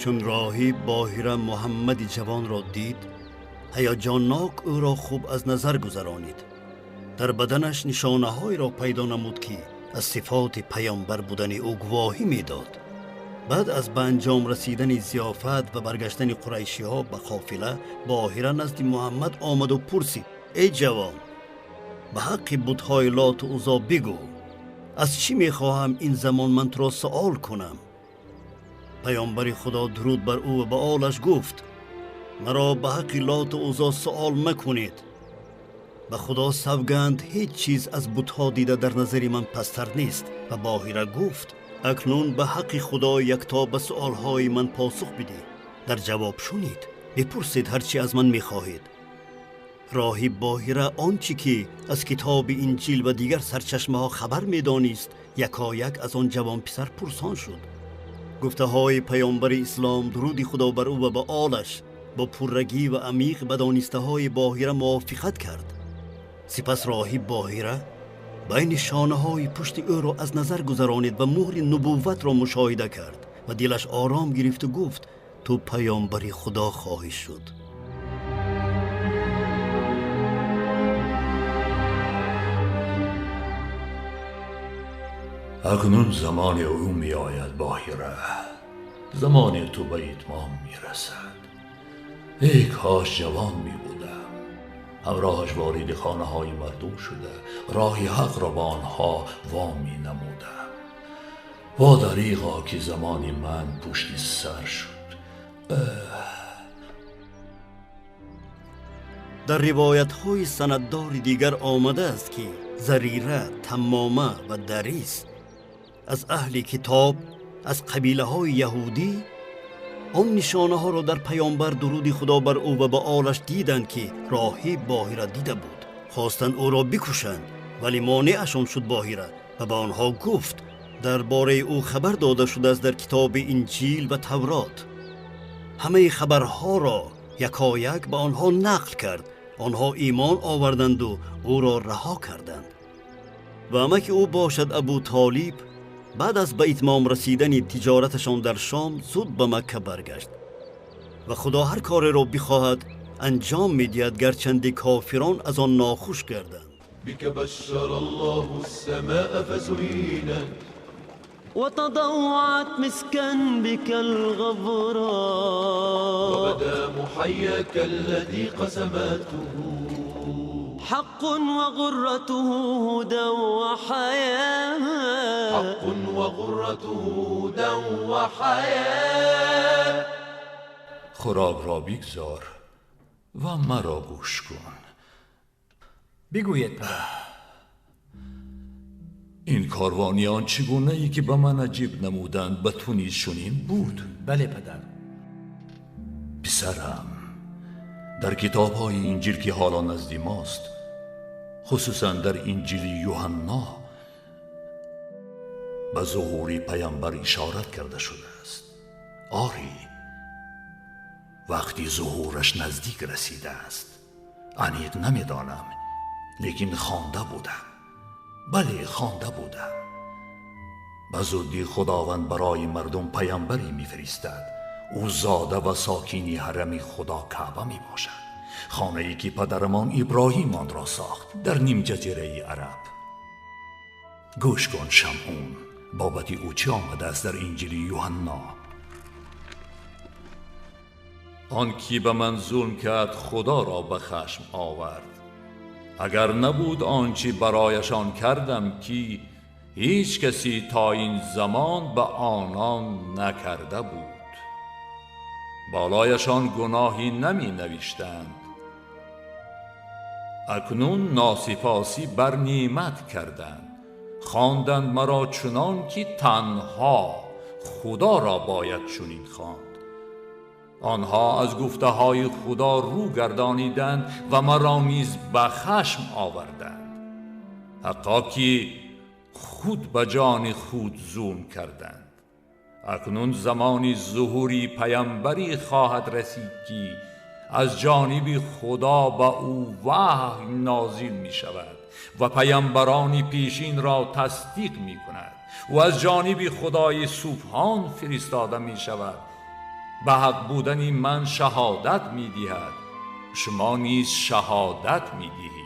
Чун роҳиб Боҳира Муҳаммади ҷавонро дид, ҳаяҷоннок ӯро хуб аз назар гузаронид. Дар баданаш нишонаҳоеро пайдо намуд, ки аз сифоти паёмбар будани ӯ гувоҳӣ медод. Баъд аз ба анҷом расидани зиёфат ва баргаштани қурайшиҳо ба қофила, Боҳира назди Муҳаммад омаду пурсид: эй ҷавон, ба ҳаққи бутҳои Лоту Узо бигӯ, аз чӣ мехоҳам ин замон ман туро суол кунам? Паёмбари Худо дуруд бар ӯ ва ба олаш гуфт: маро ба ҳаққи Лоту Узо суол макунед. Ба Худо савганд, ҳеҷ чиз аз бутҳо дида дар назари ман пасттар нест. Ва Боҳира гуфт: акнун ба ҳаққи Худо якто ба суолҳои ман посух бидеҳ. Дар ҷавоб шунид, бипурсед ҳар чӣ аз ман мехоҳед. Роҳиб Боҳира он чӣ ки аз китоби Инҷил ва дигар сарчашмаҳо хабар медонист, якояк аз он ҷавонписар пурсон шуд. Гуфтаҳои паёмбари ислом дуруди Худо бар ӯ ва ба олаш бо пуррагӣ ва амиқ ба донистаҳои Боҳира мувофиқат кард. Сипас роҳиб Боҳира байни шонаҳои пушти ӯро аз назар гузаронид ва муҳри нубувватро мушоҳида кард ва дилаш ором гирифту гуфт: ту паёмбари Худо хоҳӣ шуд. Акнун замони ӯ меояд, Боҳира. Замони ту ба итмом мерасад. Эй кош ҷавон мебудам, ҳамроҳаш вориди хонаҳои мардум шуда, роҳи ҳақро ба онҳо вом менамудам. Во дариғо ки замони ман пушти сар шуд. Дар ривоятҳои санаддори дигар омадааст, ки Зарира, Тамома ва Дарис аз аҳли китоб, аз қабилаҳои яҳудӣ он нишонаҳоро дар паёмбар дуруди Худо бар ӯ ва ба олаш диданд, ки роҳиб Боҳира дида буд. Хостанд ӯро бикушанд, вале монеашон шуд Боҳира ва ба онҳо гуфт: дар бораи ӯ хабар дода шудааст дар китоби Инҷил ва Таврот. Ҳамаи хабарҳоро якояк ба онҳо нақл кард. Онҳо имон оварданду ӯро раҳо карданд. Ва амаки ӯ бошад Абу Толиб баъд аз ба итмом расидани тиҷораташон дар Шом зуд ба Макка баргашт ва Худо ҳар кореро бихоҳад анҷом медиҳад, гарчанде кофирон аз он нохуш гарданд. بك بشر الله السماء فزينت وتضوعت مسكا بك الغبراء وبدا محياك الذي قسمته حق وغرته هدى وحياة حق وغرته هدى وحياة. خوراک را بگذار و مرا گوش کن. بگویید پدر. این کاروانیان چگونه ای که به من عجیب نمودند به تو نیز چنین بود؟ بله پدر. پسرم، در کتاب های انجیل که حالا نزد ماست، خصوصا در انجیل یوحنا، به ظهور پیامبر اشارت کرده شده است. آری، وقتی ظهورش نزدیک رسیده است. انیق نمیدانم، لیکن خوانده بودم. بله، خوانده بودم. به زودی خداوند برای مردم پیامبری میفرستد. او زاده و ساکینی حرم خدا کعبه می باشد، خانه ای که پدرمان ابراهیم آن را ساخت در نیم جزیره عرب. گوش کن شمعون، بابت او چه آمده است در انجیل یوحنا؟ آن کی به من ظلم کرد خدا را به خشم آورد. اگر نبود آنچه برایشان کردم که هیچ کسی تا این زمان به آنان نکرده بود. بالایشان گناهی نمی نوشتند. اکنون ناسپاسی بر نعمت کردند. خواندند مرا چنان که تنها خدا را باید چنین خواند. آنها از گفته های خدا رو گردانیدند و مرا نیز به خشم آوردند. حقا که خود به جان خود ظلم کردند. اکنون زمانی ظهوری پیامبری خواهد رسید که از جانب خدا به او وحی نازل می شود و پیامبران پیشین را تصدیق می کند و از جانب خدای سبحان فرستاده می شود به حق بودن من شهادت می دهد. شما نیز شهادت می دهید.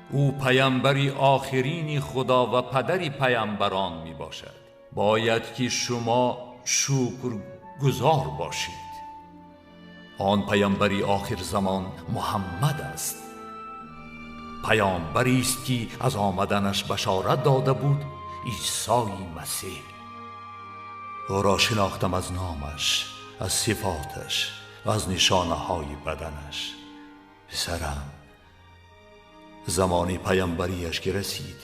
او پیامبری آخرین خدا و پدری پیامبران می باشد. باید که شما شکرگزار باشید. آن پیامبری آخر زمان محمد است. پیامبری است که از آمدنش بشارت داده بود عیسی مسیح. او را شناختم از نامش، از صفاتش و از نشانه های بدنش. پسرم، زمانی پیامبریش که رسید،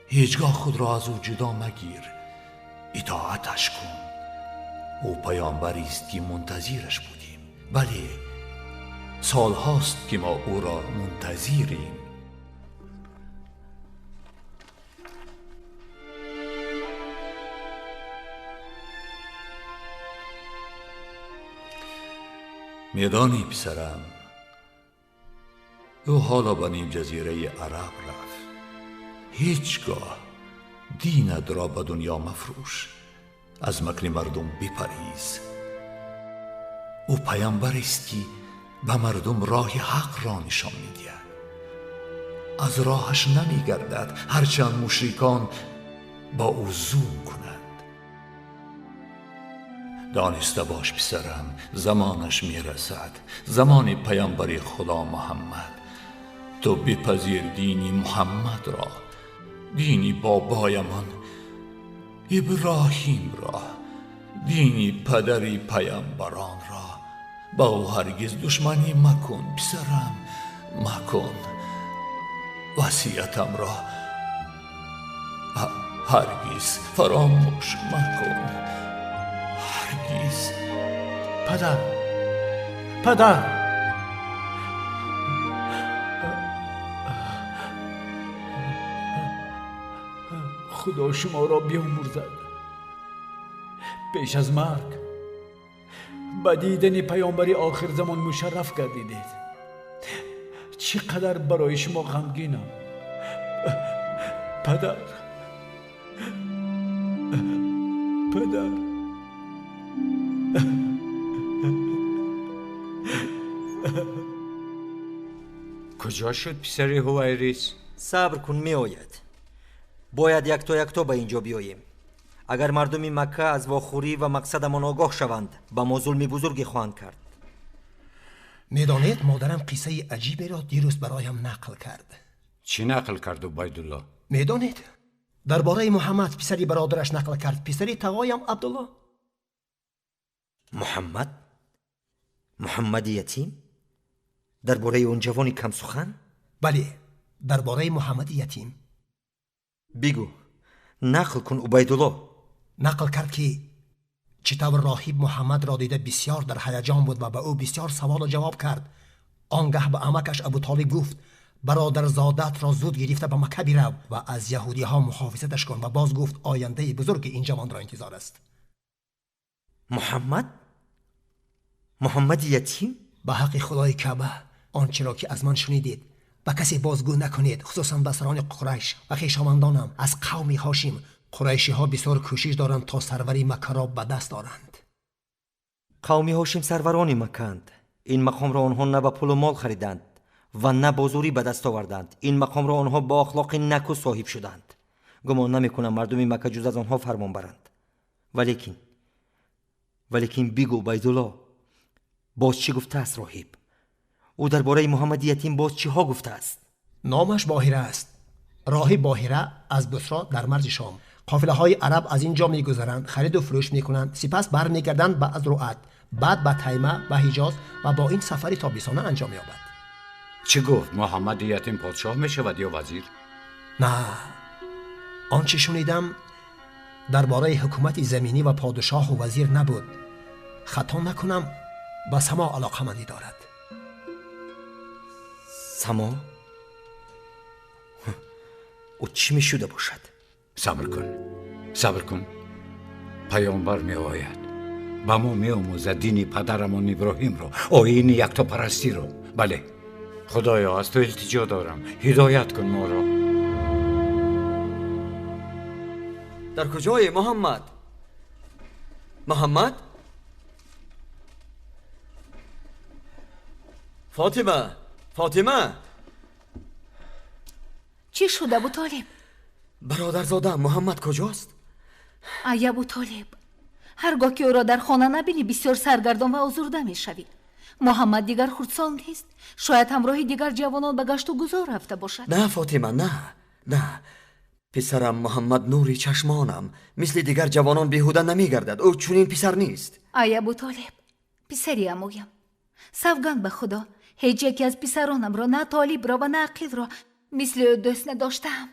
هیچگاه خود را از او جدا مگیر، اطاعتش کن. او پیامبری است که منتظرش بودیم. بله، سالهاست که ما او را منتظریم. میدانی پسرم، او حالا به نیم جزیره عرب رفت. هیچگاه دینت را به دنیا مفروش، از مکر مردم بپریز. او پیامبر است که به مردم راه حق را نشان می‌دهد. از راهش نمی‌گردد، هرچند مشرکان با او ظلم کنند. دانسته باش پسرم، زمانش میرسد، زمان پیامبر خدا محمد. تو بپذیر دینی محمد را، دینی بابایمان ابراهیم را، دینی پدری پیامبران را. با او هرگز دشمنی مکن پسرم، مکن. وصیتم را هرگز فراموش مکن، هرگز. پدر، پدر، خدا شما را بیامرزد. پیش از مرگ به دیدن پیامبر آخر زمان مشرف گردیدید. چقدر برای شما غمگینم پدر، پدر. کجا شد پسر هویریس؟ صبر کن، می آید. باید یک تا یک تا به اینجا بیاییم. اگر مردم مکه از واخوری و مقصدمان آگاه شوند، به ما ظلم بزرگی خواهند کرد. میدانید مادرم قصه عجیبی را دیروز برایم نقل کرد. چی نقل کرد عبیدالله؟ میدانید درباره محمد پسری برادرش نقل کرد، پسری تقایم عبدالله. محمد؟ محمد یتیم؟ درباره اون جوانی کم سخن؟ بله، درباره محمد یتیم. بگو، نقل کن عبیدالله. نقل کرد که چطور راهب محمد را دیده بسیار در هیجان بود و به او بسیار سوال و جواب کرد. آنگه به عمکش ابو طالب گفت برادر زادت را زود گرفته به مکه برو و از یهودی ها محافظتش کن و باز گفت آینده بزرگ این جوان را انتظار است. محمد؟ محمد یتیم؟ به حق خدای کعبه آنچه را که از من شنیدید به کسی بازگو نکنید، خصوصا به سران قریش و خویشاوندانم از قوم هاشم. قریشی ها بسیار کوشش دارند تا سروری مکه را به دست آرند. قوم هاشم سروران مکه اند. این مقام را آنها نه به پول و مال خریدند و نه با زوری به دست آوردند. این مقام را آنها با اخلاق نکو صاحب شدند. گمان نمی کنم مردم مکه جز از آنها فرمان برند. ولیکن بگو عبیدالله، باز چی گفته است راهب؟ او درباره محمد یتیم باز چی ها گفته است؟ نامش باهره است. راهب باهره از بصرا در مرز شام. قافله های عرب از اینجا میگذرند، خرید و فروش میکنند، سپس برمیگردند به ازرعت، بعد به تیمه و حجاز و با این سفری تا بیسانه انجام مییابد. چه گفت؟ محمد یتیم پادشاه میشود یا وزیر؟ نه، آنچه شنیدم درباره حکومت زمینی و پادشاه و وزیر نبود. خطا نکنم به سما علاقمندی دارد. سما؟ او چی می شده باشد؟ صبر کن، صبر کن، پیامبر می آید به ما می آموزد دین پدرمان ابراهیم را، آیین یکتاپرستی را. بله خدایا، از تو التجا دارم، هدایت کن ما را. در کجای محمد؟ محمد؟ Фотима, Фотима! Чӣ шуд, Абутолиб? Бародарзодаам Муҳаммад куҷост? Ай, Абутолиб, ҳаргоҳ ки ӯро дар хона набинӣ, бисёр саргардон ва озурда мешавӣ. Муҳаммад дигар хурдсол нест. Шояд ҳамроҳи дигар ҷавонон ба гашту гузор рафта бошад. На, Фотима, на, на. Писарам Муҳаммад нури чашмонам. Мисли дигар ҷавонон беҳуда намегардад. Ӯ чунин писар нест. Ай, Абутолиб, писари амоям, савганд ба Худо, ҳеҷ яке аз писаронамро, на Толибро ва на Ақилро мисли ӯ дӯст надоштаам.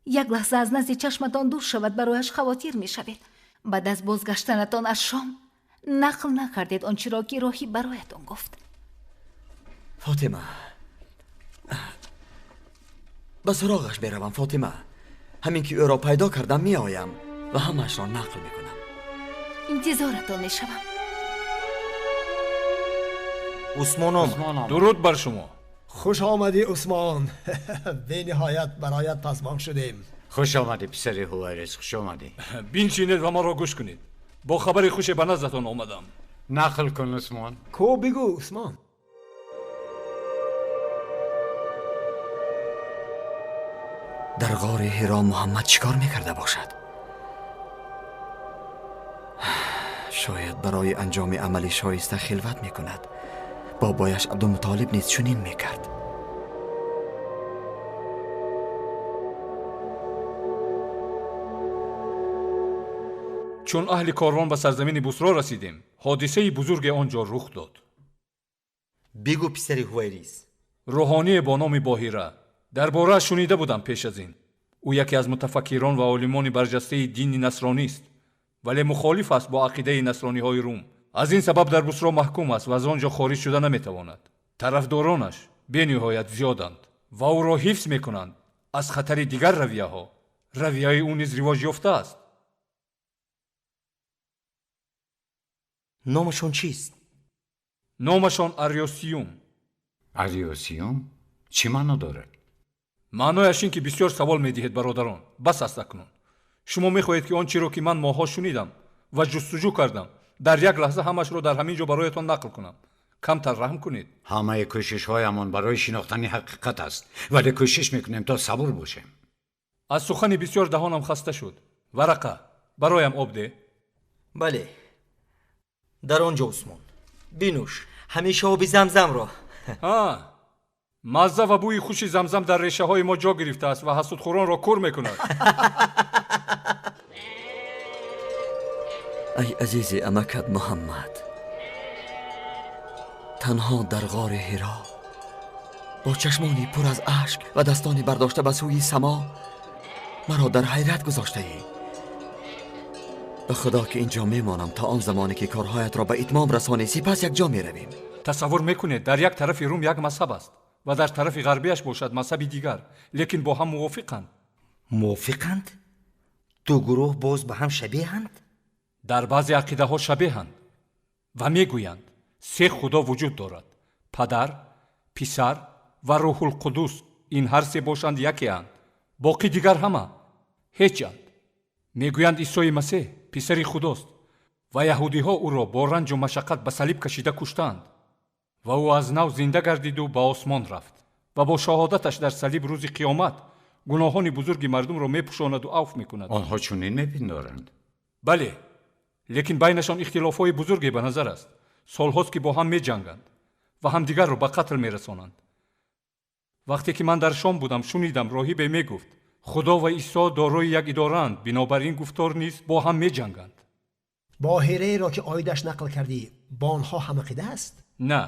Як лаҳза аз назди чашматон дур шавад, барояш хавотир мешавед. Баъд аз бозгаштанатон аз Шом нақл накардед он чиро ки роҳиб бароятон гуфт. Фотима, ба суроғаш меравам. Фотима, ҳамин ки ӯро пайдо кардам меоям ва ҳамаашро нақл мекунам. Интизоратон мешавам. Усмон омад. Дуруд бар шумо. Хуш омадӣ, Усмон. Бениҳоят бароят пасмон шудем. Хуш омадӣ, писари Ҳувайрис, хуш омадӣ. Биншинед ва маро гӯш кунед. Бо хабари хуше ба наздатон омадам. Нақл кун, Усмон. Ко бигӯ, Усмон. Дар ғори Ҳиро Муҳаммад чӣ кор мекарда бошад? Шояд барои анҷоми амали шоиста хилват мекунад. Бобояш Абдумутолиб низ чунин мекард. Чун аҳли корвон ба сарзамини Бусро расидем, ҳодисаи бузурге он ҷо рух дод. Бигӯ, писари Ҳувайрис. Рӯҳоние бо номи Боҳира. Дар борааш шунида будам пеш аз ин. Ӯ яке аз мутафаккирон ва олимони барҷастаи дини насронист, вале мухолиф аст бо ақидаи насрониҳои Рум. Аз ин сабаб дар Бусро маҳкум аст ва аз он ҷо хориҷ шуда наметавонад. Тарафдоронаш бениҳоят зиёданд ва ӯро ҳифз мекунанд аз хатари дигар равияҳо. Равияи ӯ низ ривоҷ ёфтааст. Номашон чист? Номашон Ариосиюм. Ариосиюм чӣ маъно дорад? Маънояш ин ки бисёр савол медиҳед, бародарон. Бас аст акнун. Шумо мехоҳед ки он чиро ки ман моҳҳо шунидам ва ҷустуҷӯ кардам, дар як лаҳза ҳамашро дар ҳамин ҷо бароятон нақл кунам. Камтар раҳм кунед. Ҳамаи кӯшишҳоямон барои шинохтани ҳақиқат аст, вале кӯшиш мекунем то сабур бошем. Аз сухани бисёр даҳонам хаста шуд. Варақа, бароям об деҳ. Бале, дар он ҷо, Усмон. Бинӯш ҳамеша оби замзамро. Мазза ва бӯи хуши замзам дар решаҳои мо ҷо гирифтааст ва ҳасудхӯронро кур мекунад. Ай азизи амакат Муҳаммад, танҳо дар ғори Ҳиро бо чашмони пур аз ашк ва дастони бардошта ба сӯи само маро дар ҳайрат гузоштаӣ. Ба Худо ки инҷо мемонам то он замоне ки корҳоятро ба итмом расонӣ, сипас якҷо меравем. Тасаввур мекунед, дар як тарафи Рум як мазҳаб аст ва дар тарафи ғарбиаш бошад мазҳаби дигар, лекин бо ҳам мувофиқанд. Мувофиқанд? Ду гурӯҳ боз ба ҳам шабеҳанд? Дар баъзе ақидаҳо шабеҳанд ва мегӯянд се худо вуҷуд дорад: падар, писар ва Рӯҳулқудус. Ин ҳар се бошанд якеанд, боқӣ дигар ҳама ҳечанд. Мегӯянд Исои Масеҳ писари худост ва яҳудиҳо ӯро бо ранҷу машаққат ба салиб кашида куштанд ва ӯ аз нав зинда гардиду ба осмон рафт ва бо шаҳодаташ дар салиб рӯзи қиёмат гуноҳони бузурги мардумро мепӯшонаду авф мекунад. Онҳо чунин мепиндоранд? Бале, лекин байнашон ихтилофҳои бузурге ба назар аст. Солҳост ки бо ҳам меҷанганд ва ҳамдигарро ба қатл мерасонанд. Вақте ки ман дар Шом будам, шунидам роҳибе мегуфт: Худо ва Исо дорои як идораанд, бинобар ин гуфтор низ бо ҳам меҷанганд. Боҳираеро ки оидаш нақл кардӣ, бо онҳо ҳамақида аст? На,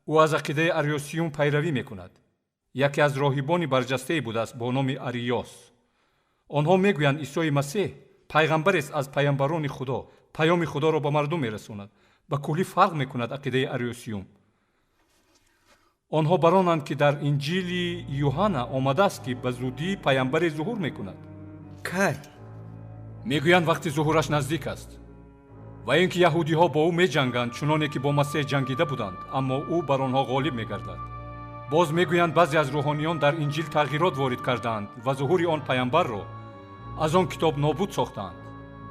ӯ аз ақидаи Ариосиюм пайравӣ мекунад. Яке аз роҳибони барҷастае будааст бо номи Ариёс. Онҳо мегӯянд Исои Масеҳ пайғамбарест аз пайғамбарони Худо, паёми Худоро ба мардум мерасонад. Ба куллӣ фарқ мекунад ақидаи Ариосиюм. Онҳо баронанд ки дар Инҷили Юҳанна омадааст ки ба зудӣ пайғамбаре зуҳур мекунад. Кай? Мегӯянд вақти зуҳураш наздик аст ва ин ки яҳудиҳо бо ӯ меҷанганд, чуноне ки бо Масеҳ ҷангида буданд, аммо ӯ бар онҳо ғолиб мегардад. Боз мегӯянд баъзе аз рӯҳониён дар Инҷил тағйирот ворид кардаанд ва зуҳури он пайғамбарро аз он китоб нобуд сохтаанд.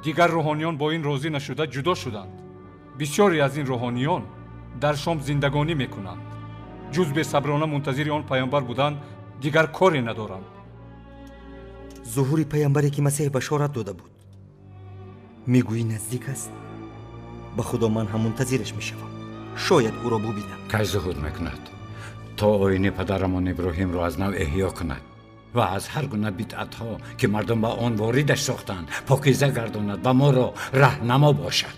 Дигар рӯҳониён бо ин розӣ нашуда ҷудо шуданд. Бисёре аз ин рӯҳониён дар Шом зиндагонӣ мекунанд. Ҷуз бесаброна мунтазири он паёмбар будан дигар коре надоранд. Зуҳури паёмбаре ки Масеҳ башорат дода буд, мегӯӣ наздик аст? Ба Худо ман ҳам мунтазираш мешавам. Шояд ӯро бубинам. Кай зуҳур мекунад? То оини падарамон Иброҳимро аз нав эҳё кунад ва аз ҳар гуна бидъатҳо ки мардум ба он воридаш сохтанд покиза гардонад ва моро раҳнамо бошад.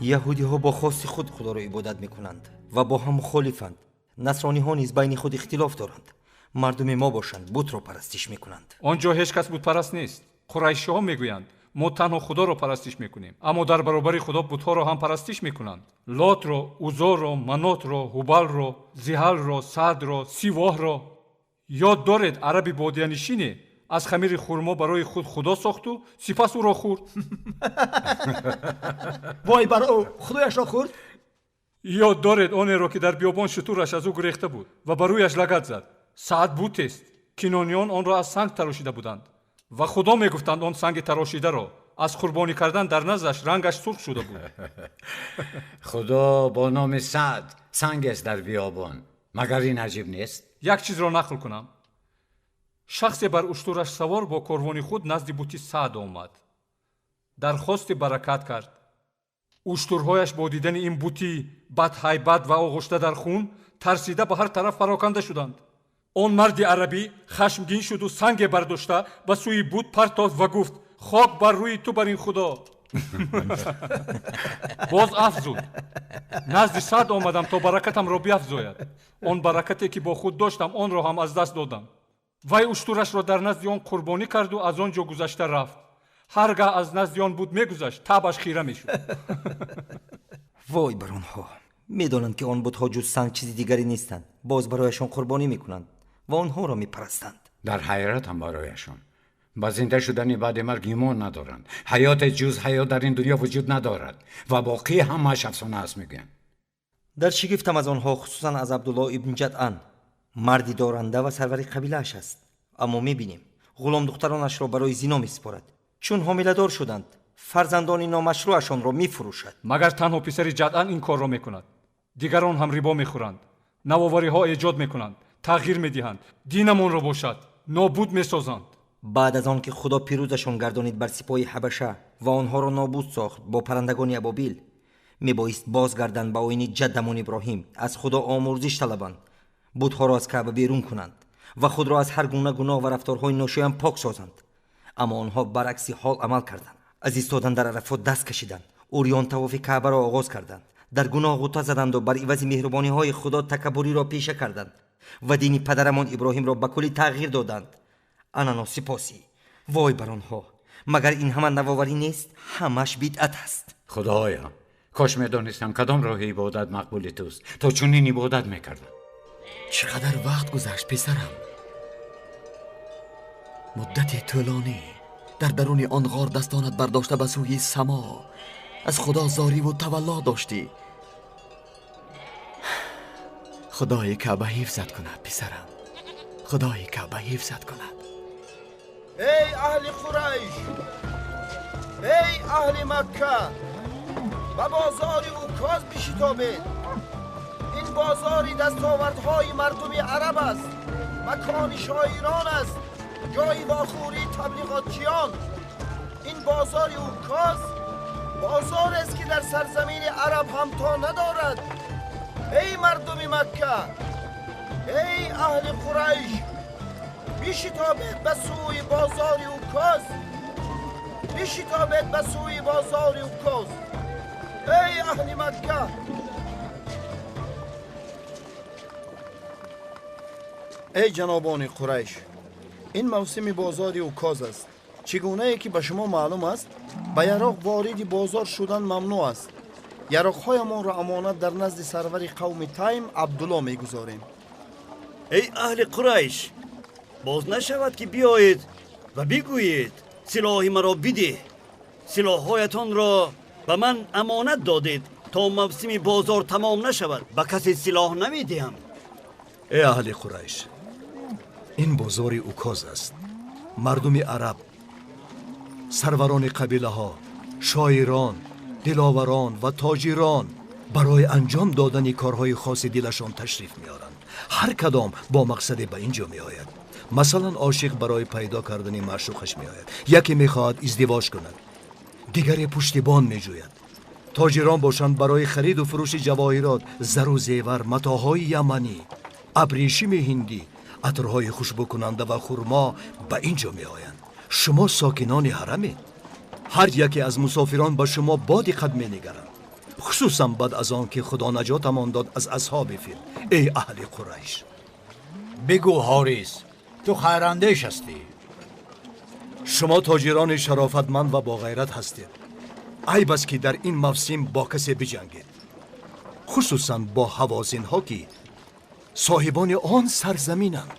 Яҳудиҳо бо хости худ Худоро ибодат мекунанд ва бо ҳам мухолифанд. Насрониҳо низ байни худ ихтилоф доранд. Мардуми мо бошанд бутро парастиш мекунанд. Он ҷо ҳеҷ кас бутпараст нест. Қурайшиҳо мегӯянд мо танҳо Худоро парастиш мекунем, аммо дар баробари Худо бутҳоро ҳам парастиш мекунанд. Лотро, Узоро, Манотро, Ҳубалро, Зиҳалро, Саъдро, Сивоҳро. Ёд доред араби бодиянишине аз хамири хурмо барои худ худо сохту сипас ӯро хӯрд. Вой бар ӯ, худояшро хӯрд? Ёд доред онеро ки дар биёбон шутураш аз ӯ гурехта буд ва ба рӯяш лагад зад. Саъд бутест. Кинониён онро аз санг тарошида буданд ва Худо мегуфтанд он санги тарошидаро аз қурбонӣ кардан дар наздаш рангаш сурх шуда буд. Худо бо номи Саъд сангест дар биёбон. Магар ин аҷиб нест? Як чизро нақл кунам. Шахсе бар уштураш савор бо корвони худ назди бути Саъд омад. Дархости баракат кард. Уштурҳояш бо дидани ин бути бадҳайбат ва оғушта дар хун тарсида ба ҳар тараф пароканда шуданд. Он марди арабӣ хашмгин шуду санге бардошта ба сӯи бут партофт ва гуфт: хок бар рӯи ту бар ин худо. Боз афзуд: назди Саъд омадам то баракатамро биафзояд. Он баракате ки бо худ доштам онро ҳам аз даст додам. Вай уштурашро дар назди он қурбонӣ карду аз он ҷо гузашта рафт. Ҳар гаҳ аз назди он буд мегузашт, табаш хира мешуд. Вой бар онҳо! Медонанд ки он бутҳо ҷуз санг чизи дигаре нестанд. Боз барояшон қурбонӣ мекунанд ва онҳоро мепарастанд. Дар ҳайратам барояшон. Ба зинда шудани баъди марг имон надоранд. Ҳаёте ҷуз ҳаёт дар ин дунё вуҷуд надорад ва боқӣ ҳамааш афсона аст мегӯянд. Дар шигифтам аз онҳо, хусусан аз Абдулло ибн Ҷадъан. Марди доранда ва сарвари қабилааш аст. Аммо мебинем ғуломдухтаронашро барои зино месупорад. Чун ҳомиладор шуданд, фарзандони номашрӯашонро мефурӯшад. Магар танҳо писари Ҷадъан ин корро мекунад? Дигарон ҳам рибо мехӯранд, навовариҳо эҷод мекунанд, тағйир медиҳанд, динамонро бошад нобуд месозанд. Баъд аз он ки Худо пирӯзашон гардонид бар сипоҳи Ҳабаша ва онҳоро нобуд сохт бо паррандагони абобил, мебоист бозгарданд ба оини ҷаддамон Иброҳим, аз Худо омӯрзиш талабанд, бутҳоро аз Каъба берун кунанд ва худро аз ҳар гуна гуноҳ ва рафторҳои ношоям пок созанд. Аммо онҳо баръакси ҳол амал карданд. Аз истодан дар Арафот даст кашиданд, урён тавофи Каъбаро оғоз карданд, дар гуноҳ ғута заданд ва бар ивази меҳрубониҳои Худо такаббуриро пеша карданд ва дини падарамон Иброҳимро ба куллӣ тағйир доданд. Ана носипосӣ! Вой бар онҳо! Магар ин ҳама навоварӣ нест? Ҳамаш бидъат аст. Худоё, кош медонистам кадом роҳи ибодат мақбули туст, то чунин ибодат мекардам. Чӣ қадар вақт гузашт писарам? Муддати тӯлонӣ дар даруни он ғор дастонат бардошта ба сӯи само аз Худо зориву тавалло доштӣ. Худои Каъба ҳифзат кунад писарам, Худои Каъба ҳифзат кунад. Эй аҳли Қурайш, эй аҳли Макка, ба бозори Укоз бишитобед. Ин бозори дастовардҳои мардуми араб аст, макони шоирон аст, ҷои вохӯрии таблиғотчиён. Ин бозори Укоз бозорест ки дар сарзамини араб ҳамто надорад. Эй мардуми Макка, эй аҳли Қурайш, бишитобед ба сӯи бозори Укоз, бишитобед ба сӯи бозори Укоз. Эй аҳли Макка! Эй ҷанобони Қурайш, ин мавсими бозори Укоз аст. Чӣ гунае ки ба шумо маълум аст, ба яроқ вориди бозор шудан мамнӯъ аст. Яроқҳоямонро амонат дар назди сарвари қавми Тайм Абдулло мегузорем. Эй аҳли Қурайш, боз нашавад ки биёед ва бигӯед силоҳи маро бидеҳ. Силоҳҳоятонро ба ман амонат додед то мавсими бозор тамом нашавад. Ба касе силоҳ намедиҳам. Эй аҳли Қурайш, ин бозори Укоз аст. Мардуми араб, сарварони қабилаҳо, шоирон, диловарон ва тоҷирон Барои анҷом додани корҳои хоси дилашон ташриф меоранд. Ҳар кадом бо мақсаде ба ин ҷо меояд. Масалан, ошиқ барои пайдо кардани маъшуқаш меояд. Яке мехоҳад издивоҷ кунад, дигаре пуштибон меҷӯяд. Тоҷирон бошанд барои хариду фурӯши ҷавоҳирот, зару зевар, матоъҳои яманӣ, абрешими ҳиндӣ, атрҳои хушбӯкунанда ва хурмо ба ин ҷо меоянд. Шумо сокинони ҳарамед. Ҳар яке аз мусофирон ба шумо бо диққат менигаранд, хусусан баъд аз он ки Худо наҷотамон дод аз асҳоби фил. Эй аҳли Қурайш! Бигӯ Ҳорис, ту хайрандеш ҳастӣ. Шумо тоҷирони шарофатманд ва боғайрат ҳастед. Айб аст ки дар ин мавсим бо касе биҷангед, хусусан бо ҳавозинҳо ки соҳибони он сарзаминанд.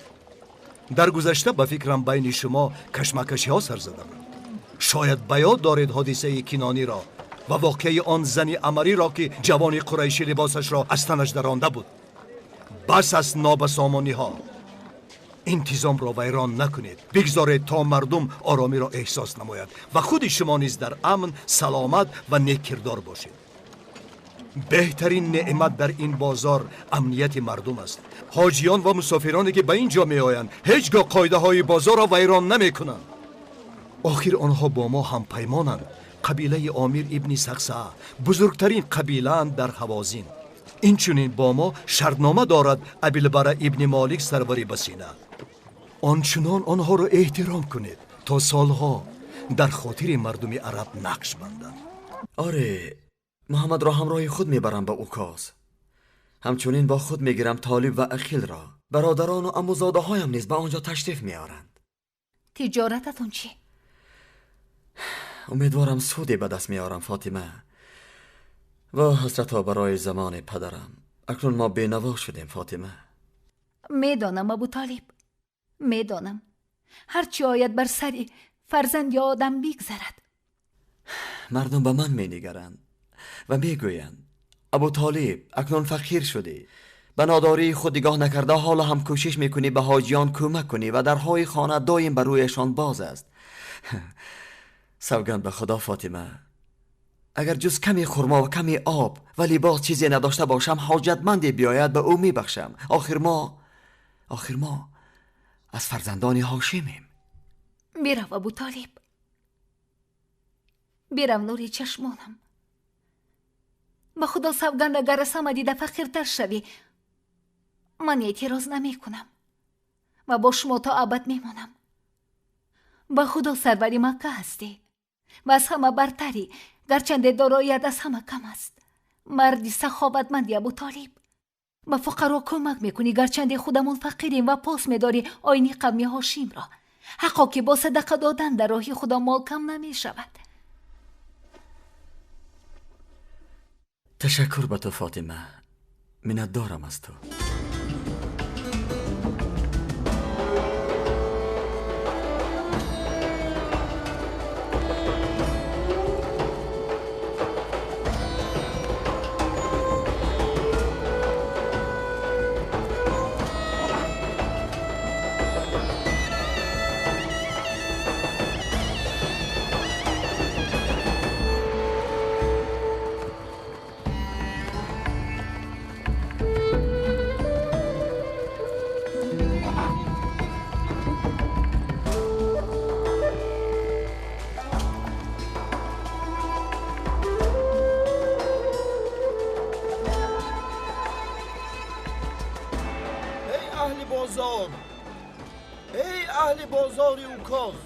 Дар гузашта ба фикрам байни шумо кашмакашиҳо сар зада буд. Шояд ба ёд доред ҳодисаи Кинониро ва воқеаи он зани амариро ки ҷавони қурайшӣ либосашро аз танаш даронда буд. Бас аст нобасомониҳо. Интизомро вайрон накунед. Бигзоред то мардум оромиро эҳсос намояд ва худи шумо низ дар амн, саломат ва неккирдор бошед. Беҳтарин неъмат дар ин бозор амнияти мардум аст. Ҳоҷиён ва мусофироне ки ба ин ҷо меоянд ҳеҷ гоҳ қоидаҳои бозорро вайрон намекунанд. Охир онҳо бо мо ҳампаймонанд. Қабилаи Омир ибни Сақсаа бузургтарин қабилаанд дар Ҳавозин. Инчунин бо мо шартнома дорад Абилбара ибни Молик сарвари Басина. Ончунон онҳоро эҳтиром кунед то солҳо дар хотири мардуми араб нақш банданд. Оре, Муҳаммадро ҳамроҳи худ мебарам ба Укоз. Ҳамчунин бо худ мегирам Толиб ва Ақилро. Бародарону амузодаҳоям низ ба он ҷо ташриф меоранд. Тиҷорататон чӣ? Умедворам суде ба даст меорам, Фотима. Ва ҳасрато барои замони падарам. Акнун мо бенаво шудем, Фотима. Медонам, Абутолиб, медонам. Ҳарчи ояд бар сари фарзанди одам бигзарад. Мардум ба ман менигаранд ва мегӯянд: Абутолиб, акнун фақир шудӣ. Ба нодории худ нигоҳ накарда ҳоло ҳам кӯшиш мекунӣ ба ҳоҷиён кӯмак кунӣ ва дарҳои хона доим ба рӯяшон боз аст. Савганд ба Худо, Фотима, агар ҷуз каме хурмо ва каме об ва либос чизе надошта бошам, ҳоҷатманде биёяд ба ӯ мебахшам. Охир мо аз фарзандони Ҳошимем. Бирав, Абутолиб, бирав, нури чашмонам. Ба Худо савганд, агар аз ҳама дида фақиртар шавӣ, ман эътироз намекунам ва бо шумо то абад мемонам. Ба Худо сарвари Макка ҳастӣ ва аз ҳама бартарӣ, гарчанде дороият аз ҳама кам аст. Марди саховатманди Абутолиб, ба фуқаро кӯмак мекунӣ, гарчанде худамон фақирем ва пос медорӣ оини қавми Ҳошимро. Ҳаққо ки бо садақа додан дар роҳи Худо мол кам намешавад. Ташаккур ба ту, Фотима. Миннатдорам аз ту. Эй аҳли бозори Укоз,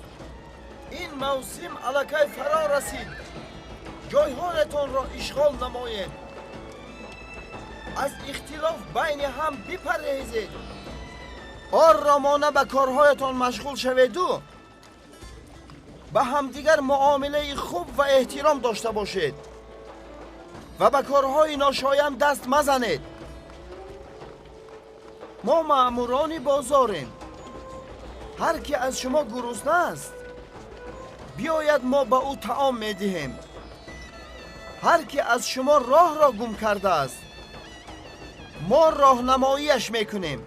ин мавсим аллакай фаро расид. Ҷойҳоятонро ишғол намоед. Аз ихтилоф байни ҳам бипарҳезед. Оромона ба корҳоятон машғул шаведу ба ҳамдигар муомилаи хуб ва эҳтиром дошта бошед ва ба корҳои ношоям даст мазанед. Мо маъмурони бозорем. Ҳар ки аз шумо гурусна аст, биёяд мо ба ӯ таом медиҳем. Ҳар ки аз шумо роҳро гум кардааст, мо роҳнамоияш мекунем.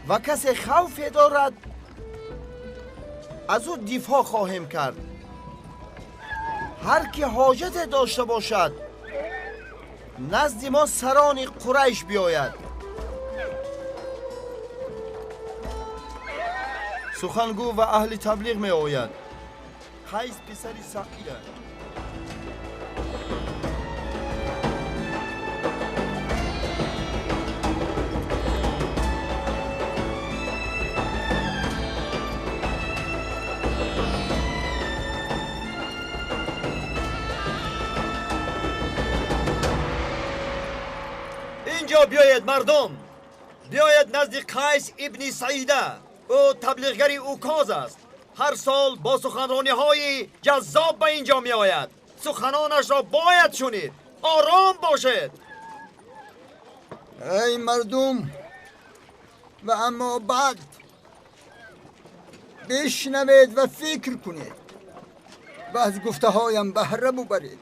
Ва касе хавфе дорад, аз ӯ дифоъ хоҳем кард. Ҳар ки ҳоҷате дошта бошад, Назди мо сарони Қурайш биёяд. Сухангӯ ва аҳли таблиғ меояд. Қайс писари Саида. Инҷо биёед мардум, биёед назди Қайс ибни Саида. Ӯ таблиғгари Укоз аст. Ҳар сол бо суханрониҳои ҷаззоб ба инҷо меояд. Суханонашро бояд шунид. Ором бошед. Эй мардум, ва аммо баъд бишнавед ва фикр кунед ва аз гуфтаҳоям баҳра бубаред.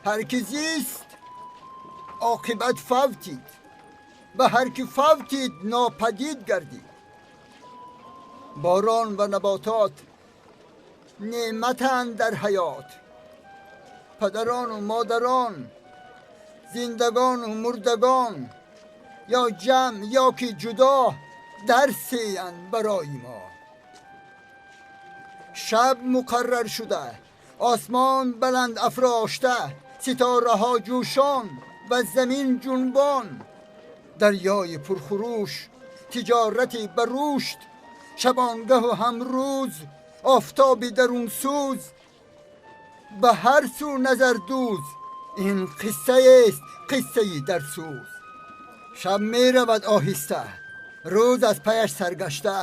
Ҳар ки зист оқибат фавтид ва ҳар ки фавтид нопадид гардид. Борон ва наботот неъматанд дар ҳаёт. Падарону модарон, зиндагону мурдагон ё ҷамъ ё ки ҷудо дарсеянд барои мо. Шаб муқаррар шуда, осмон баланд афрошта, ситораҳо ҷӯшон ва замин ҷунбон, дарёи пурхурӯш, тиҷорати ба рушд, шабонгаҳу ҳамрӯз, офтоби дарунсӯз, ба ҳар сӯ назардӯз. Ин қиссаест, қиссаи дарсӯз. Шаб меравад оҳиста, рӯз аз паяш саргашта.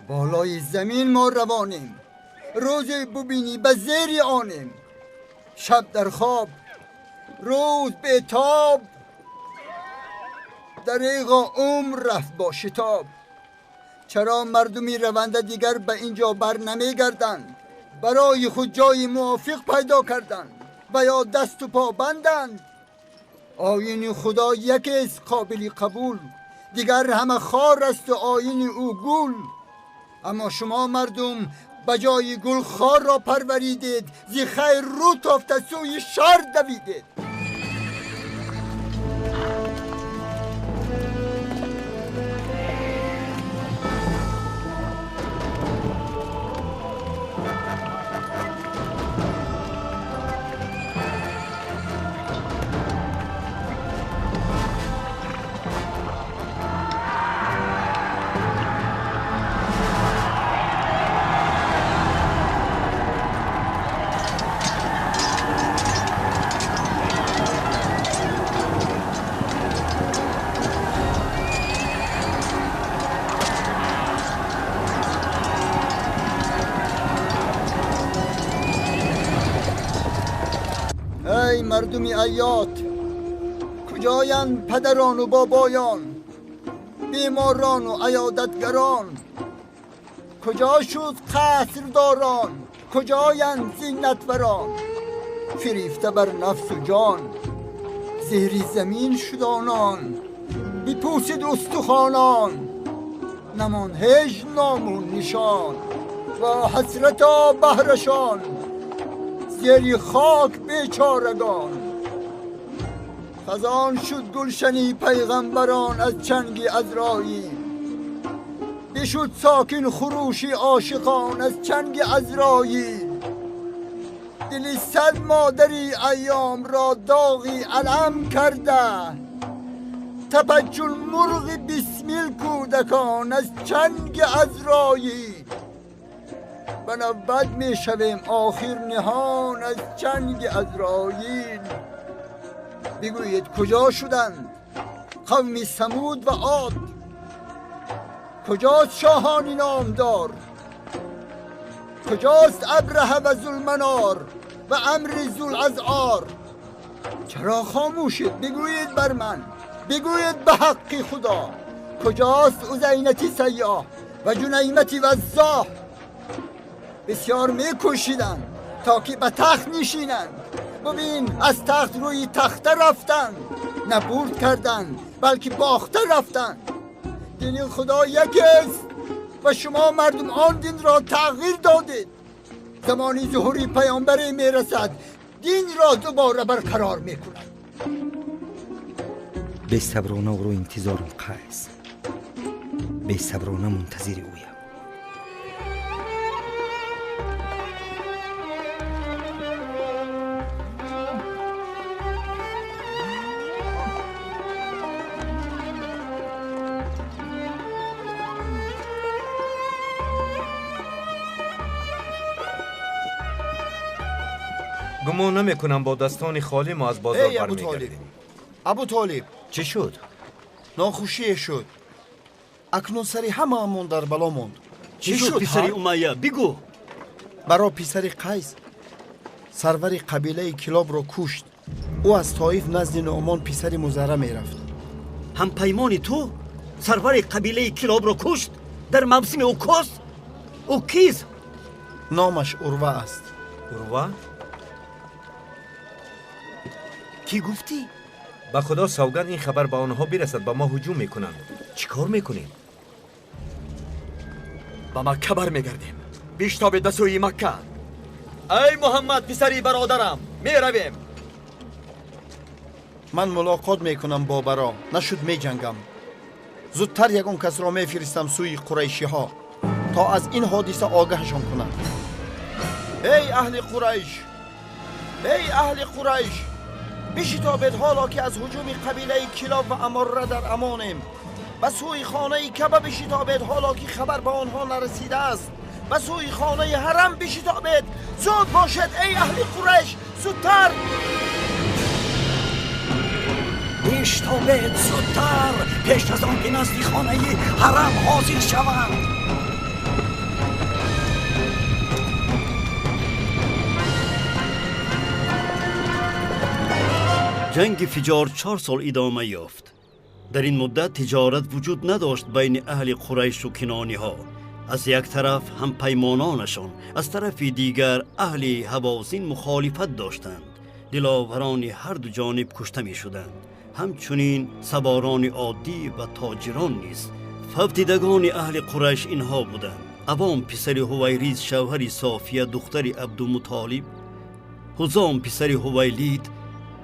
Болои замин мо равонем, рӯзе бубинӣ ба зери онем. Шаб дар хоб, рӯз бетоб, дареғо умр рафт бо шитоб. Чаро мардуми раванда дигар ба ин ҷо бар намегарданд? Барои худ ҷои мувофиқ пайдо карданд ва ё дасту по банданд. Оини Худо якест қобили қабул, дигар ҳама хор асту оини ӯ гул. Аммо шумо мардум ба ҷои гул хорро парваридед, зи хайр рӯ тофта сӯи шар давидед. Эй мардуми айёт, куҷоянд падарону бобоён, беморону аёдатгарон? Куҷо шуд қасрдорон, куҷоянд зинатварон? Фирифта бар нафсу ҷон, зери замин шуд онон, бипӯсид устухонон, намонд ҳеҷ ному нишон. Ва ҳасрато баҳрашон, зери хок бечорагон. Хазон шуд гулшани пайғамбарон аз чанги Азроил, бишуд сокин хурӯши ошиқон аз чанги Азроил. Дили сад модари айёмро доғи алам карда, тапад чун мурғи бисмил кӯдакон аз чанги Азроил. Ба навбат мешавем охир ниҳон аз чанги Азроил. Бигӯед куҷо шуданд қавми Самуд ва Од? Куҷост шоҳони номдор? Куҷост Абраҳа ва Зулманор ва Амри Зулазъор? Чаро хомӯшед? Бигӯед бар ман, бигӯед ба ҳаққи Худо. Куҷост Узайнати Сайёҳ ва Ҷунаймати Ваззоҳ? Бисёр мекӯшиданд то ки ба тахт нишинанд. Бубин, аз тахт рӯи тахта рафтанд, на бурд карданд, балки бохта рафтанд. Дини Худо якест ва шумо мардум он динро тағйир додед. Замони зуҳури паёмбаре мерасад, دین را دوباره برقرار میکند. бесаброна ӯро интизорам, Қайс, бесаброна мунтазири ӯям. Гумон намекунам бо дастони холӣ мо аз бозор бармегардем. Абу Толиб, чӣ шуд? Нохушие шуд. Акнун сари ҳамаамон дар бало монд. Чӣ шуд, писари Умайя? Бигӯ. Баро писари Қайс сарвари қабилаи Килобро кушт. Ӯ аз Тоиф назди Нуъмон писари Музара мерафт. Ҳампаймони ту сарвари қабилаи Килобро кушт? Дар мавсими Укоз? Ӯ кист? Номаш Урва аст. Урва? Кӣ гуфтӣ? Ба Худо савганд, ин хабар ба онҳо бирасад, ба мо ҳуҷум мекунанд. Чӣ кор мекунем? Ба Макка бармегардем. Биштобед ба сӯи Макка. Эй Муҳаммад, писари бародарам, меравем. Ман мулоқот мекунам бо Баро, нашуд меҷангам. Зудтар ягон касро мефиристам сӯи қурайшиҳо, то аз ин ҳодиса огаҳшон кунам. Эй аҳли Қурайш! Эй аҳли Қурайш! Бишитобед ҳоло ки аз ҳуҷуми қабилаи Килоб ва Аморра дар амонем. Ба сӯи хонаи Каба бишитобед ҳоло ки хабар ба онҳо нарасидааст. Ба сӯи хонаи ҳарам бишитобед. Зуд бошед, эй аҳли Қурайш, зудтар! Биштобед зудтар, пеш аз он ки назди хонаи ҳарам ҳозир шаванд. Ҷанги Фиҷор 4 сол идома ёфт. Дар ин муддат тиҷорат вуҷуд надошт байни аҳли Қурайшу кинониҳо. Аз як тараф ҳампаймононашон, аз тарафи дигар аҳли Ҳавозин мухолифат доштанд. Диловарони ҳар ду ҷониб кушта мешуданд. Ҳамчунин саворони оддӣ ва тоҷирон низ. Фавтидагони аҳли Қурайш инҳо буданд: Авом писари Ҳувайриз, шавҳари София, духтари Абдумутолиб, Ҳузом писари Ҳувайлид,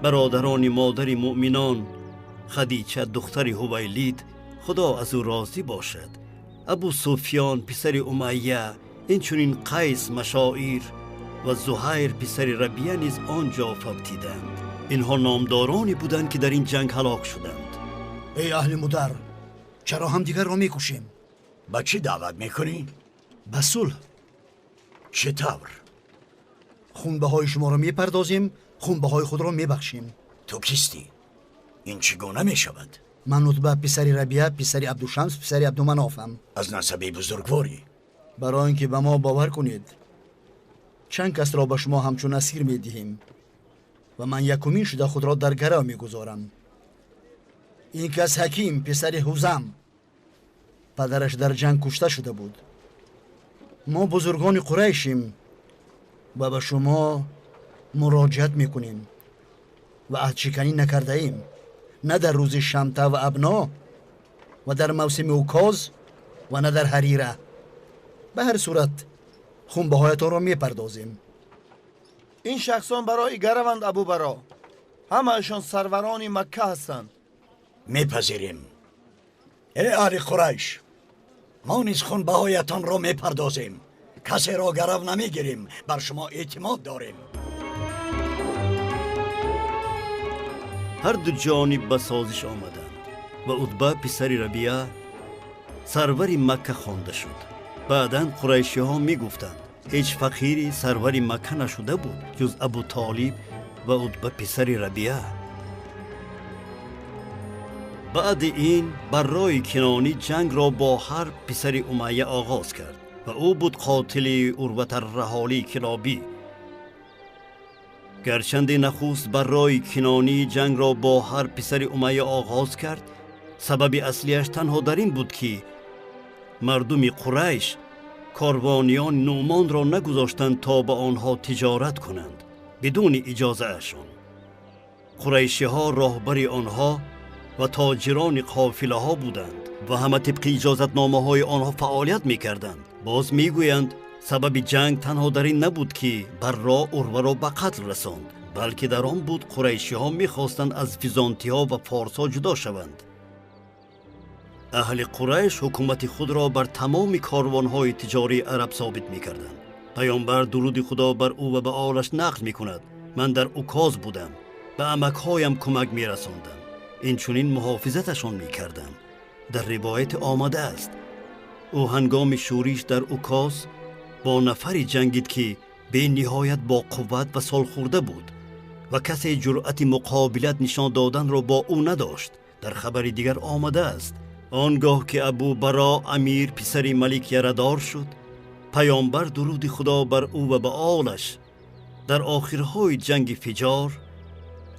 бародарони модари муъминон, Хадича духтари Ҳувайлид, Худо аз ӯ розӣ бошад, Абу Суфён писари Умайя, инчунин Қайс Машоир ва Зуҳайр писари Рабия низ он ҷо фавтиданд. Инҳо номдороне буданд, ки дар ин ҷанг ҳалок шуданд. Эй аҳли Мудар, чаро ҳамдигарро мекушем? Ба чӣ даъват мекунӣ? Ба сулҳ. Чӣ тавр? Хунбаҳои шуморо мепардозем, хунбаҳои худро мебахшем. Ту кистӣ? Ин чӣ гуна мешавад? Ман Утба писари Рабия, писари Абдушамс, писари Абдуманофам. Аз насаби бузургворӣ. Барои он ки ба мо бовар кунед, чанд касро ба шумо ҳамчун асир медиҳем ва ман якумин шуда худро дар гарав мегузорам. Ин кас Ҳаким писари Ҳузам, падараш дар ҷанг кушта шуда буд. Мо бузургони Қурайшем ва ба шумо муроҷиат мекунем ва аҳдшиканӣ накардаем, на дар рӯзи Шамта ва Абно ва дар мавсими Укоз ва на дар Ҳарира. Ба ҳар сурат хунбаҳоятонро мепардозем. Ин шахсон барои гараванд, Абубаро. Ҳамаашон сарварони Макка ҳастанд. Мепазирем. Эй аҳли Қурайш, мо низ хунбаҳоятонро мепардозем. Касеро гарав намегирем, бар шумо эътимод дорем. Ҳар ду ҷониб ба созиш омаданд ва Утба писари Рабия сарвари Макка хонда шуд. Баъдан қурайшиҳо мегуфтанд: ҳеҷ фақири сарвари Макка нашуда буд ҷуз Абу Толиб ва Утба писари Рабия. Баъди ин Баррои Кинонӣ ҷангро бо Ҳарб писари Умайя оғоз кард ва ӯ буд қотили Урватарраҳолии Килобӣ. Гарчанде нахуст Баррои Кинонӣ ҷангро бо Ҳарб писари Умайя оғоз кард, сабаби аслиаш танҳо дар ин буд, ки мардуми Қурайш корвониёни Нуъмонро нагузоштанд то ба онҳо тиҷорат кунанд бидуни иҷозаашон. Қурайшиҳо роҳбари онҳо ва тоҷирони қофилаҳо буданд ва ҳама тибқи иҷозатномаҳои онҳо фаъолият мекарданд. Боз мегӯянд, сабаби ҷанг танҳо дар ин набуд, ки Барро Урваро ба қатл расонд, Балки дар он буд қурайшиҳо мехостанд аз византиҳо ва форсҳо ҷудо шаванд. Аҳли Қурайш ҳукумати худро бар тамоми корвонҳои тиҷории араб собит мекарданд. Паёмбар дуруди Худо бар ӯ ва ба олаш нақл мекунад: ман дар Укоз будам, ба амакҳоям кӯмак мерасондам, инчунин муҳофизаташон мекардам. Дар ривоят омадааст, ӯ ҳангоми шӯриш дар Укоз бо нафаре ҷангид ки бениҳоят бо қувват ва солхӯрда буд ва касе ҷуръати муқобилат нишон доданро бо ӯ надошт. Дар хабари дигар омадааст, он гоҳ ки Абу Баро Амир писари Малик ярадор шуд, паёмбар дуруди Худо бар ӯ ва ба олаш дар охирҳои ҷанги Фиҷор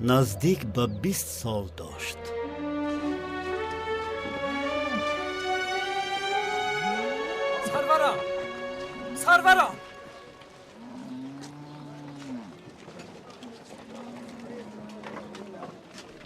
наздик ба 20 сол дошт. Сарварам! Сарварам!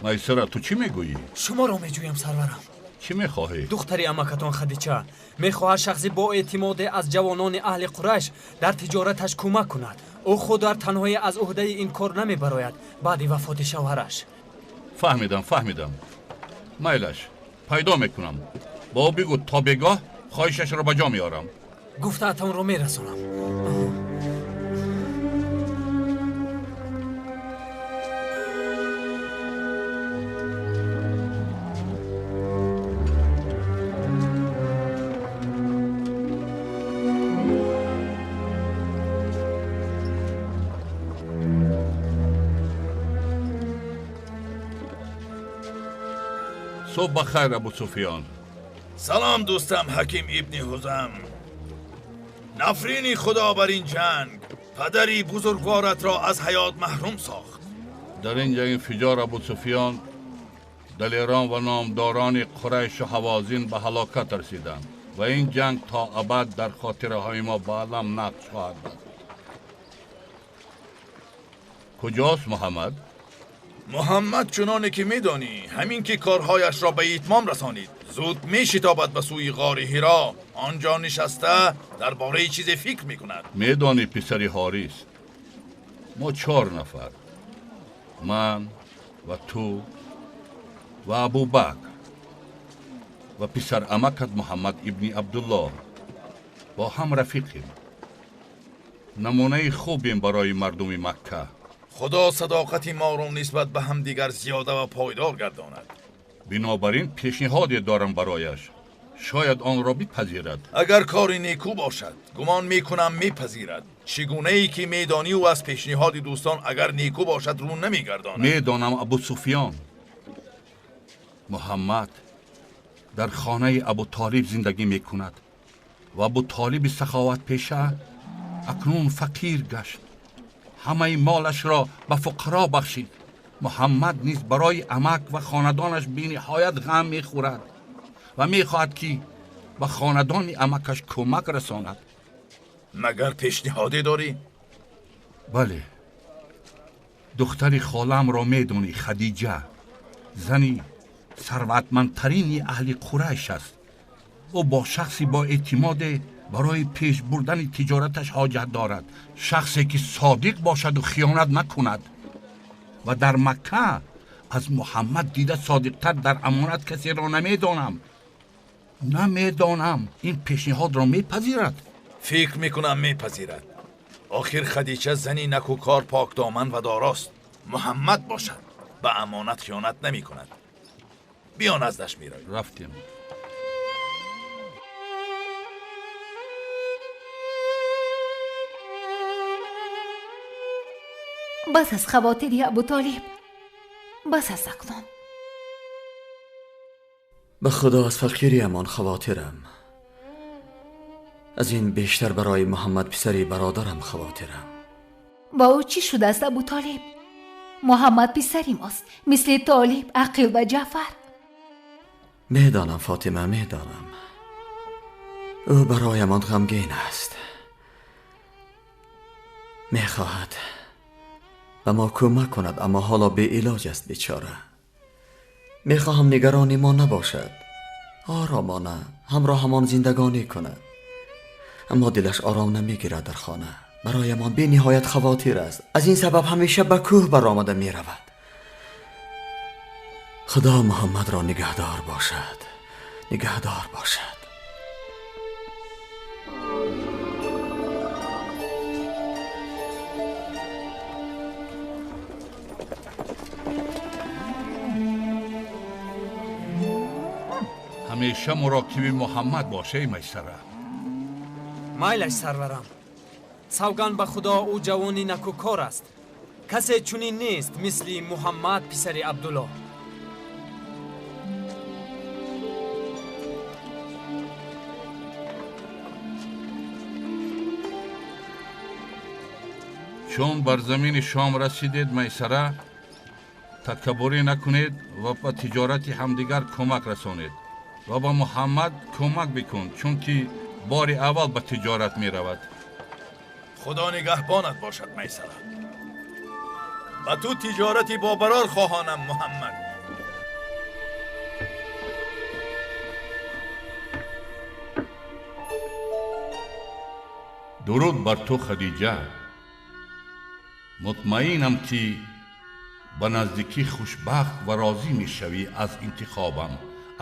Майсара, ту чӣ мегӯӣ? Шуморо меҷӯям, сарварам. Чӣ мехоҳӣ? Духтари амакатон Хадича мехоҳад шахси бо эътимоде аз ҷавонони аҳли Қурайш дар тиҷораташ кӯмак кунад. Ӯ худ дар танҳоӣ аз уҳдаи ин кор намебарояд баъди вафоти шавҳараш. Фаҳмидам, фаҳмидам. Майлаш, пайдо мекунам. Ба ӯ бигӯ то бегоҳ хоҳишашро ба ҷо меорам. Гуфтаатонро мерасонам. صبح بخیر ابو سفیان. سلام دوستم حکیم ابن حزم. نفرینی خدا بر این جنگ، پدری بزرگوارت را از حیات محروم ساخت. در این جنگ فجار ابو سفیان، دلیران و نامداران قریش و هوازین به هلاکت رسیدند و این جنگ تا ابد در خاطره های ما به علم نقش خواهد بود. کجاست محمد؟ محمد چنانه که میدانی، همین که کارهایش را به اتمام رسانید زود میشتابد به سوی غار حرا. آنجا نشسته درباره چیز فکر میکند. میدانی پسری حاریس، ما 4 نفر، من و تو و ابوبکر و پسر عمکت محمد ابن عبدالله با هم رفیقیم. نمونه خوبیم برای مردم مکه. خدا صداقت ما را نسبت به همدیگر زیاده و پایدار گرداند. بنابراین پیشنهادی دارم برایش، شاید آن را بپذیرد. اگر کاری نیکو باشد گمان میکنم میپذیرد. چگونه ای که میدانی او از پیشنهاد دوستان اگر نیکو باشد رو نمیگرداند. میدانم ابو سفیان. محمد در خانه ابو طالب زندگی میکند و ابو طالب سخاوت پیشه اکنون فقیر گشت. همه مالش را به فقرا بخشید. محمد نیز برای عمک و خاندانش بی‌نهایت غم میخورد و میخواهد که به خاندان عمکش کمک رساند. مگر پیشنهادی داری؟ بله، دختر خالم را میدونی، خدیجه، زنی ثروتمندترین اهل قریش است. او با شخصی با اعتماد برای پیش بردن تجارتش حاجت دارد، شخصی که صادق باشد و خیانت نکند و در مکه از محمد دیده صادقتر در امانت کسی را نمیدانم. این پیشنهاد را میپذیرد؟ فکر میکنم میپذیرد. آخر خدیجه زنی نکوکار، پاک دامن و داراست. محمد باشد به امانت خیانت نمیکند. بیا نزدش میرویم. رفتیم. بس از خواطری ابو طالب، بس از اکنون. به خدا از فقیری امان خواطرم. از این بیشتر برای محمد پسری برادرم خواطرم. با او چی شده است ابو طالب؟ محمد پسری ماست، مثل طالب، عقیل و جعفر. میدانم فاطمه، میدانم. او برایمان غمگین است. میخواهد به ما کمک کند، اما حالا به علاج است بیچاره. میخواهم نگران ما نباشد، آرامانه همراه همان زندگانی کند، اما دلش آرام نمیگیرد در خانه. Бароямон бениҳоят хавотир аст. Аз ин сабаб ҳамеша ба кӯҳ баромада меравад. Худо Муҳаммадро нигаҳдор бошад, нигаҳдор бошад. Ҳамеша муроқиби Муҳаммад бош, эй Майсара. Майлаш сарварам. Савганд ба Худо, ӯ ҷавони накӯкор аст. Касе чунин нест мисли Муҳаммад писари Абдулло. Чун бар замини Шом расидед, Майсара, такаббурӣ накунед ва ба тиҷорати ҳамдигар кӯмак расонед ва ба Муҳаммад кӯмак бикун, чунки бори аввал ба тиҷорат меравад. Худо нигаҳбонат бошад, Майсара. Ба ту тиҷорати бобарор хоҳонам, Муҳаммад. Дуруд бар ту, Хадиҷа. Мутмаинам ки ба наздикӣ хушбахт ва розӣ мешавӣ аз интихобам,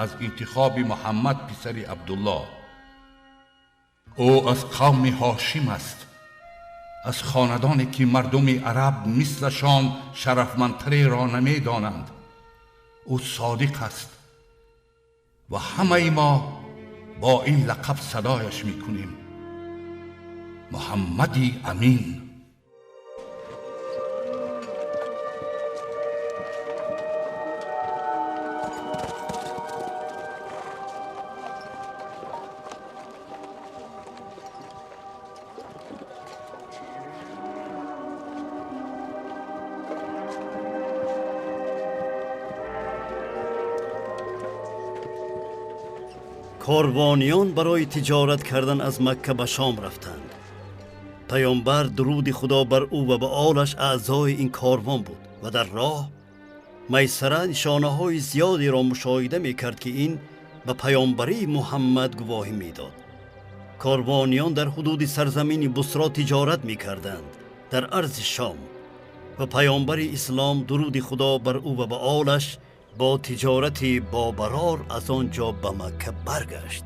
аз интихоби Муҳаммад писари Абдулло. Ӯ аз қавми Ҳошим аст, аз хонадоне ки мардуми араб мислашон шарафмандтареро намедонанд. Ӯ содиқ аст ва ҳамаи мо бо ин лақаб садояш мекунем: Муҳаммади Амин. Корвониён барои тиҷорат кардан аз Макка ба Шом рафтанд. Паёмбар дуруди Худо бар ӯ ва ба олаш аъзои ин корвон буд ва дар роҳ Майсара нишонаҳои зиёдеро мушоҳида мекард, ки ин ба паёмбарии Муҳаммад гувоҳӣ медод. Корвониён дар ҳудуди сарзамини Бусро тиҷорат мекарданд дар арзи Шом ва паёмбари ислом дуруди Худо бар ӯ ва ба олаш бо тиҷорати бобарор аз он ҷо ба Макка баргашт.